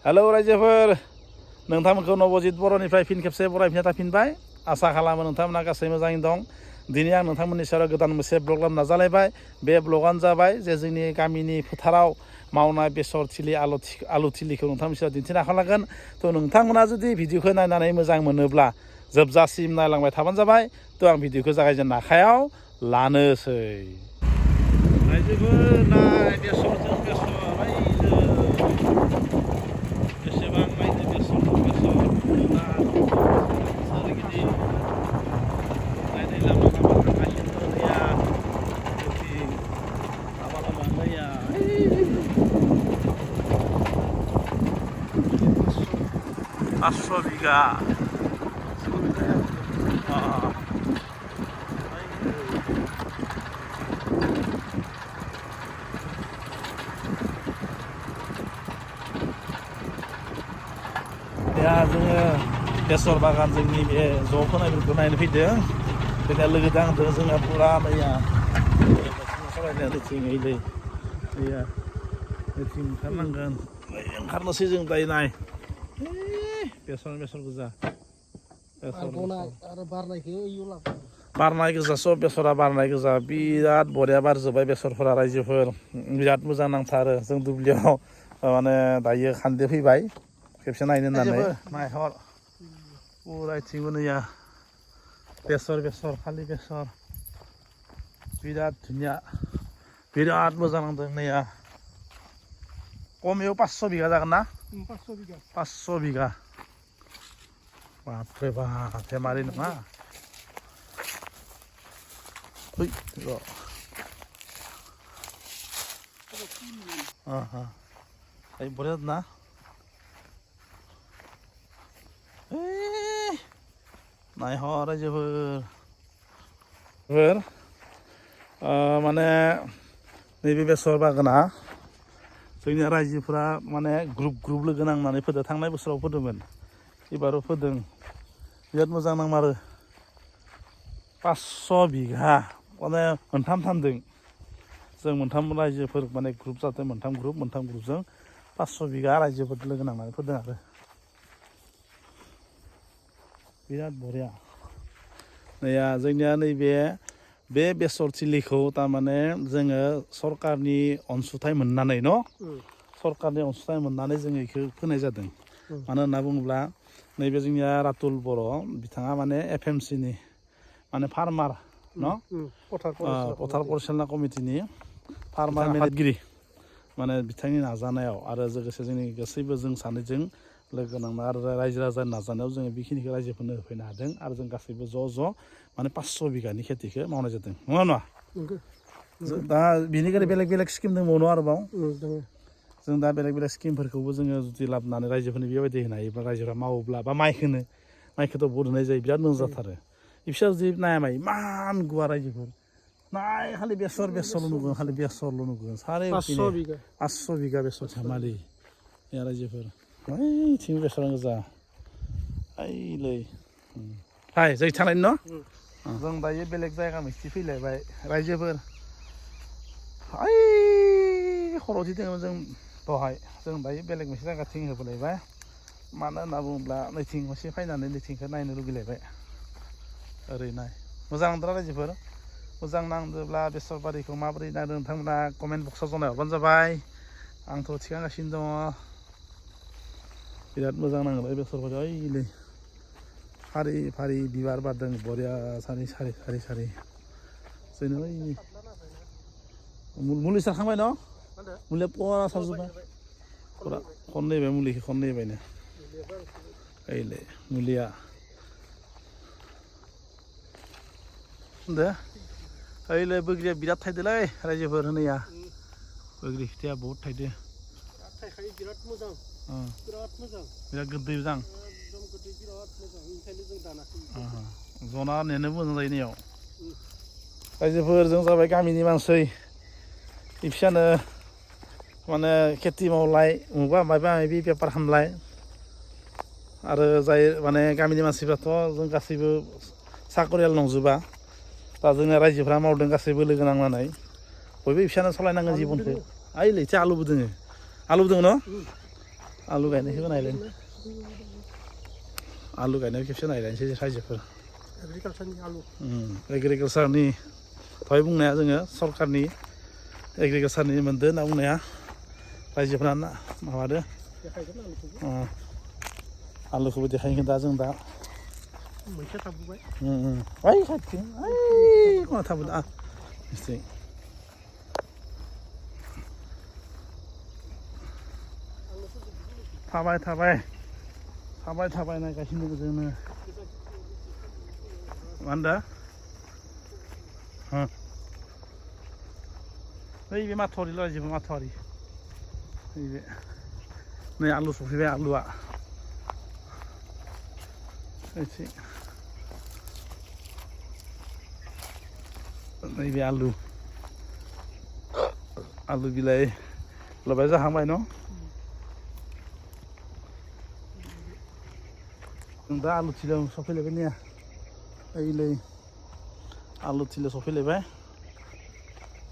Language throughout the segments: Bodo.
हेलौ रायजोफोर नोंथांमोनखौ नवजित बर'निफ्राय फिन खेबसे बरायफिनना थाफिनबाय आसा खालामो नोंथांमोना गासै मोजाङैनो दं दिनै आं नोंथांमोननि सेराव गोदान मोनसे ब्लग लाबोनो नाजालायबाय बे ब्लगानो जाबाय जे जोंनि गामिनि फोथाराव मावनाय बेसर थिलि आलु थिलिखौ नोंथांमोननि सेराव दिन्थिनो आखायाव लागोन थ' नोंथांमोना जुदि भिडिअखौ नायनानै मोजां मोनोब्ला जोबजासिम नायलांबाय थाबानो जाबाय थ' आं भिडिअखौ जागायजेननो आखायाव लानोसै रायजोफोर नाय बेसरजों बेसर बेसेबां नायनो बेसर सोरगिदिं नायनाय लामा थांगासिनो दैया लामा दैया 500 बिगा दा जोङो बेसर बागान जोंनि बे ज' फोनायफोरखौ नायनो फैदों दा लोगो दांदों जोंहा फुरा दैया सालायनाया दैथिं दैया दैथिं ओंखारनांगोन ओंखारनोसै जों दायो नाय बेसर गोजा बारनाय गोजा सब बेसरा बारनाय गोजा बिराद बरिया बारजोब्बाय बेसरफोरा रायजोफोर बिराद मोजां नांथारो जों दुब्लियाव माने दायो खान्दो फैबाय खेबसे नायनो होननानै नायहर पुरायथिंबो नैया बेसर खालि बेसर बिराद धुनिया बिराद मोजां नांदों नैया कमेयाव 500 बिगा जागोन ना 500 बिगा बापरे बाप बेमारि नङा बरिया ना नायहर रायजोफोर माने नैबे बेसर बागाना जोंनि रायजोफोरा माने ग्रुप लोगो नांनानै फोदों थांनाय बोसोराव फोदोंमोन एबाराव फोदों बिराद मोजां नांमारो 500 बिगा माने मोनथाम थांदों जों मोनथाम रायजोफोर माने ग्रुप जादों मोनथाम ग्रुपजों 500 बिगा रायजोफोर लोगो नांनानै फोदों आरो बिराद बरिया नैया जोंनिया नैबे बे बेसर थिलिखौ थारमाने जोङो सरकारनि अनसुंथाइ मोननानै सरकारनि अनसुंथाइ मोननानै जोङो बेखौ फोनाय जादों मानो होनना बुङोब्ला नैबे जोंनिया रातुल बर' बिथाङा माने FMCनि माने फार्मार पथार परिचालना कमिटिनि फार्मार आफादगिरि माने बिथांनि नाजानायाव आरो लोगोसे जोंनि गासैबो जों सानैजों लोगो नांना आरो रायजो राजानि नाजानायाव जोङो बेखिनिखौ रायजोफोरनो होफैनो हादों आरो जों गासैबो ज' माने 500 बिगानि खेथिखौ मावनाय जादों नङा दा बेनिखायनो बेलेग स्किम दंबावो आरोबाव जों दा बेलेग स्किमफोरखौबो जोङो जुदि लाबोनानै रायजोफोरनो बेबायदि होनो हायोब्ला रायजोफोरा मावोब्ला बा माइखौथ' बहुद होनाय जायो बिराद मोजां जाथारो बिसोर जुदि नायामाय इमान गुवार रायजोफोर नाय खालि बेसरल' नुगोन खालि बेसरल' नुगोन 500 बिगा बेसर धेमालि रायजोफोर ओइथिं बेसर गोजा ओइलै हाय जै थांनायनि न' जों दायो बेलेग जायगा मोनसे फैलायबाय रायजोफोर ओइ खर'थि दङ जों दहाय जों दायो बेलेग मोनसे जायगाथिं होबोलायबाय मानो होनना बुङोब्ला नैथिं मोनसे फैनानै नैथिंखौ नायनो लुगैलायबाय ओरै नाय मोजां नांदों रायजोफोर मोजां नांदोंब्ला बेसर बारिखौ माबोरै नायदों नोंथांमोना कमेन्ट बक्सआव जनाय हरबानो जाबाय आंथ' थिखांगासिनो दङ बिराद मोजां नांबाय बेसरफोर ओइलै फारि बिबार बारदों बरिया सारि जोंनो ओइ मुलि सारखांबाय न' मुलिया परा सारजोब्बाय खननै होबाय मुलिखौ खननै होबायनो ओइलै मुलिया दे ओइलै बैग्रिया बिराद थाइदोलै रायजोफोर होनैया बैग्रि फिथाइया बहुद थाइदो बिराद मोजां बिराद गोदै मोजां जना नेनो मोजां जायो नैयाव रायजोफोर जों जाबाय गामिनि मानसि बिसोरनो माने खेथि मावलाय माबा माबि बेफार खालामलाय आरो जाय माने गामिनि मानसिफ्राथ' जों गासैबो साकरियाल नंजोबा दा जोंना रायजोफ्रा मावदों गासैबो लोगो नांनानै बयबो फिसानो सालायनांगोन जिबनखौ ओइ लैथो आलुबो दोङो न आलु गायनायखौबो नायलाय आलु गायनायखौ खेबसे नायलायनोसै रायजोफोर एग्रिकालसारनि दहाय बुंनाया जोङो सरकारनि एग्रिकालसारनि मोनदो होनना बुंनाया रायजोफोरा माबादो आलुखौबो देखायगोन दा जों दा मोनसे थाबोबाय ओइ खाथिं ओइ मा थाबोदो एसे थाबाय नायगासिनो जोङो मा होनदों नैबे माथावरि रायजोबो माथावरि नैबे नै आलु सफैबाय आलुआ एसे नैबे आलु बिलाइ लगाय जाहांबाय न' दा आलु थिलियाव सफैलायबाय ने ओइलै आलु थिलियाव सफैलायबाय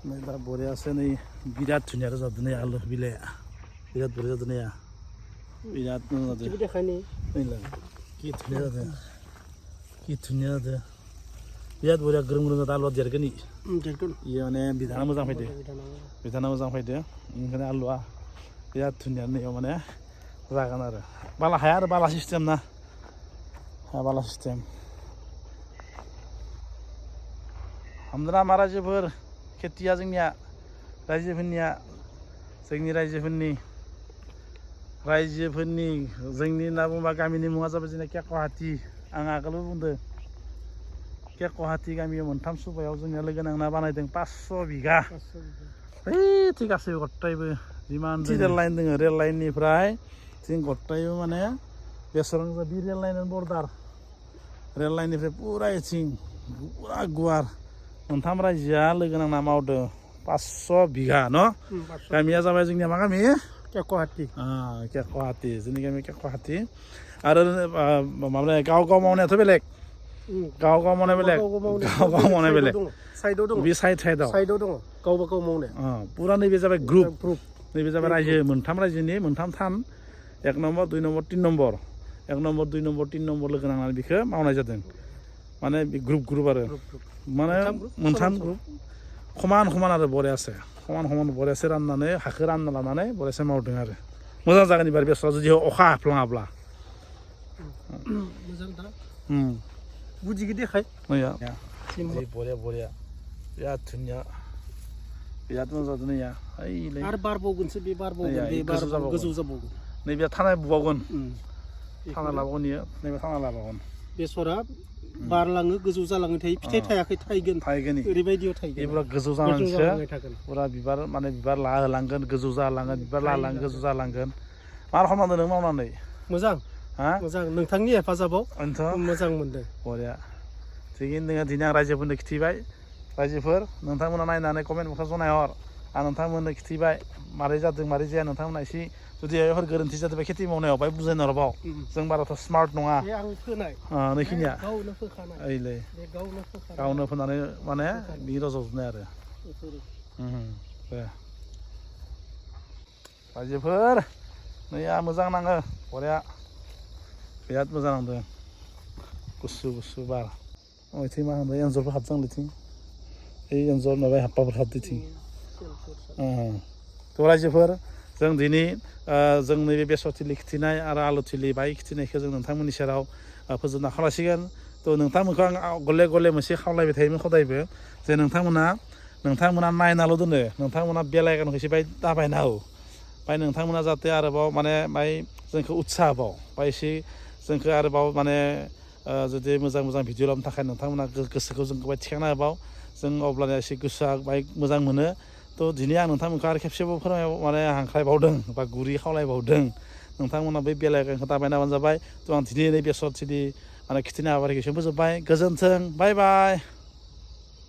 नै दा बरियासो नै बिराद धुनिया जादों नै आलु बिलाइआ बिराद बरिया जादों नै बिराद मोजां जादों नैलाय कि धुनिया जादों बिराद बरिया ग्रोम जादों आलुआ देरगोन इयो माने बिधाना मोजां फैदो ओंखायनो आलुआ बिराद धुनिया नैयाव माने जागोन आरो बाला हाया आरो बाला सिस्टेम ना बाला सिस्टेम हमदोना मा रायजोफोर खेथिया जोंनिया रायजोफोरनिया जोंनि रायजोफोरनि जोंनि होनना बुङोबा गामिनि मुङा जाबाय जोंना केक'हाटी आं आगोलबो बुंदों केक'हाटी गामियाव मोनथाम सुबायाव जोंनिया लोगो नांना बानायदों 500 बिगा ओइ गासैबो गथायबो जिमान रेल लाइन दङ रेल लाइननिफ्राय जों गथायबो माने बेसरं बे रेल लाइन बर्डार रेल लाइननिफ्राय पुरा इथिं पुरा गुवार मोनथाम रायजोआ लोगो नांना मावदों 500 बिगा न' गामिया जाबाय जोंनिया मा गामि केक'हाटी जोंनि गामि केक'हाटी आरो माबा गाव मावनायाथ' बेलेग गाव मावनाय बेलेग साइडआव दङ बे साइडआव दङ गावबा गाव मावनाय पुरा नैबे जाबाय ग्रुप नैबे जाबाय रायजो मोनथाम रायजोनि मोनथाम थान 1 number 2 number 3 number 1 number 2 number 3 number लोगो नांनानै बेखौ मावनाय जादों माने ग्रुप आरो माने मोनथाम ग्रुप समान आरो बरियासे समान बरियासे राननानै हाखौ रानना लानानै बरियासे मावदों आरो मोजां जागोन एबार बेसरा जुदि अखा हाफ्लाङाब्ला मोजां दा बुजिगो देखाय मैया बरिया बिराद धुनिया बिराद मोजां जादों नैया ओइलै आरो बारबावगोनसो बे गोजौ जाबावगोन नैबे थाना बुबावगोन थाना लाबावगोन इयो नैबे थाना लाबावगोन बेसरा बारलाङो गोजौ जालाङो थायो फिथाइ थायाखै थायगोन ओरैबायदियाव थायगोन एब्ला गोजौ जालांसो पुरा बिबार माने बिबार लाहोलांगोन गोजौ जालांगोन बिबार लाहोलांगोन गोजौ जालांगोन मा रखम नांदों नों मावनानै मोजां नोंथांनि हेफाजाबाव मोजां मोनदों बरिया थिगैनो दोङो दिनै आं रायजोफोरनो खिथिबाय रायजोफोर नोंथांमोना नायनानै कमेन्ट बक्सआव जनायहर आं नोंथांमोननो खिथिबाय मारै जादों मारै जाया नोंथांमोना एसे जुदि माबाफोर गोरोन्थि जादों खेथि मावनायाव बाय बुजायना हरबाव जों बाराथ' स्मार्ट नङा नैखिनिया ओइलै गावनो फोनानै माने बि रज'जोबनाय आरो दे रायजोफोर नैया मोजां नाङो बरिया बिराद मोजां नांदों गुसु बार ओइथिं मा होनबाय एन्जरफोर हाबदों बिथिं ओइ एन्जर माबा हाबबाफोर हाबदों थ' रायजोफोर जों दिनै जों नैबे बेसर थिलि खिथिनाय आरो आलु थिलि बाय खिथिनायखौ जों नोंथांमोननि सेराव फोजोबना खावलायसिगोन थ' नोंथांमोनखौ आं गले मोनसे खावलायबाय थायोमोन हदायबो जे नोंथांमोना नायनाल' दोनो नोंथांमोना बेलायगानखौ एसे बाय दाबायना हो बाय नोंथांमोना जाहाथे आरोबाव माने बाय जोंखौ उत्साह बाव बाय एसे जोंखौ आरोबाव माने जुदि मोजां भिडिअ लाबोनो थाखाय नोंथांमोना गोसोखौ जोंखौ बाय थिखांना होबाव जों अब्लाना एसे गोसोआ बाय मोजां मोनो थ' दिनै आं नोंथांमोनखौ आरो खेबसेबाव माने हांख्रायबावदों बा गुरै खावलायबावदों नोंथांमोना बै बेलायगानखौ दाबायना होबानो जाबाय थ' आं दिनै बेसर थिलि माने खिथिनाय हाबाफारिखौ फोजोबबाय गोजोन्थों बाय